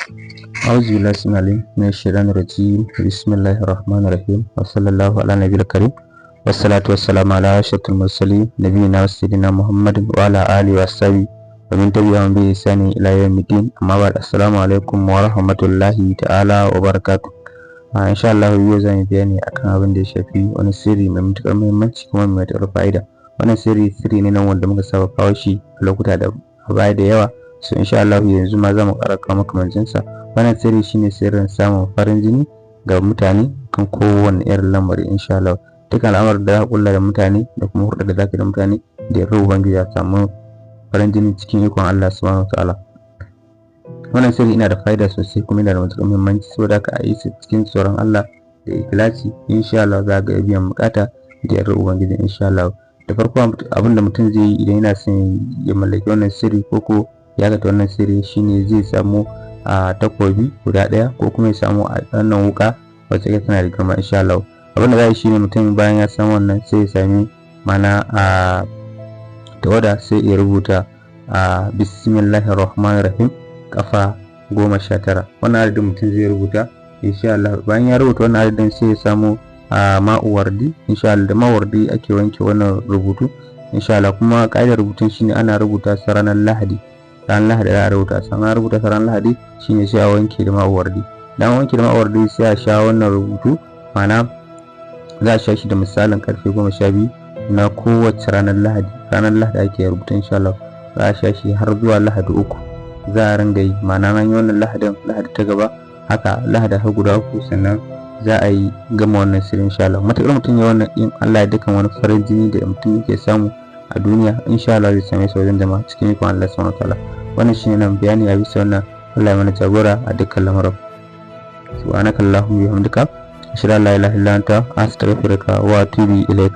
أعوذ بالله السميع العليم من الشيطان الرجيم. بسم الله الرحمن الرحيم، وصلى الله على النبي الكريم، والصلاة والسلام على أشرف المرسلين، نبينا وسيدنا محمد وعلى آله وصحبه ومن تبعهم بإحسان إلى يوم الدين. أما بعد، السلام عليكم ورحمة الله تعالى وبركاته. A insha Allah yau zan yi bayani akan abin da ya shafi wani sirri mai matuƙar muhimmanci kuma mai matuƙar fa'ida. Wannan sirri, sirri ne nan wanda muka saba kawo shi a lokuta da a baya da yawa. So insha Allah yanzu ma za mu ƙara kawo makamancin sa. Wannan sirri shine sirrin samun farin jini ga mutane kan kowane irin lamari. Insha Allah dukkan al'amarin da za ka kulla da mutane da kuma hulɗar da za ka da mutane, da yardar Ubangiji za samu farin jini cikin ikon Allah Subhanahu wa Ta'ala. Wannan sirri yana da fa'ida sosai kuma yana da matuƙar muhimmanci, saboda haka a yi su cikin tsoron Allah da ikhlasi. Insha Allah za ga biyan bukata da yardar Ubangiji insha Allah. Da farko, abin da mutum zai yi idan yana son ya mallaki wannan sirri ko ya ga wannan sirri shine zai samu a takobi guda ɗaya ko kuma ya samu a wannan wuka wacce take tana da girma. Insha Allah abin da za a yi shine mutum bayan ya samu wannan, sai ya sami mana a tawada, sai ya rubuta a "Bismillahir Rahmanir Rahim" kafa 19. Wannan adadin mutum zai rubuta insha Allah. Bayan ya rubuta wannan adadin, sai ya samu a ma'uwardi. Insha Allah da ma'uwardi ake wanke wannan rubutu insha Allah. Kuma ƙa'idar rubutun shine ana rubuta sa ranar Lahadi. Ranar Lahadi za a rubuta sa. An rubuta sa ranar Lahadi shine sai a wanke da ma'uwardi. Dan wanke da ma'uwardi, sai a sha wannan rubutu, ma'ana za a sha shi da misalin karfe 12 na kowace ranar Lahadi. Ranar Lahadi ake rubuta insha Allah. Za a sha shi har zuwa Lahadi 3 za a ringa yi, ma'ana an yi wannan Lahadin, Lahadi ta gaba haka, Lahadi har guda 3, sannan za a yi gama wannan sirri insha Allah. Matuƙar mutum ya wannan in Allah ya dukkan wani farin jini da mutum yake samu a duniya, insha Allah zai same shi wajen jama'a cikin ikon Allah Subhanahu wa Ta'ala. Wannan shine nan bayani a bisa wannan. Allah ya mana jagora a dukkan lamuran. Subhanakallahumma wa bihamdika, ashhadu an la ilaha illa anta, astaghfiruka wa atubu ilaik.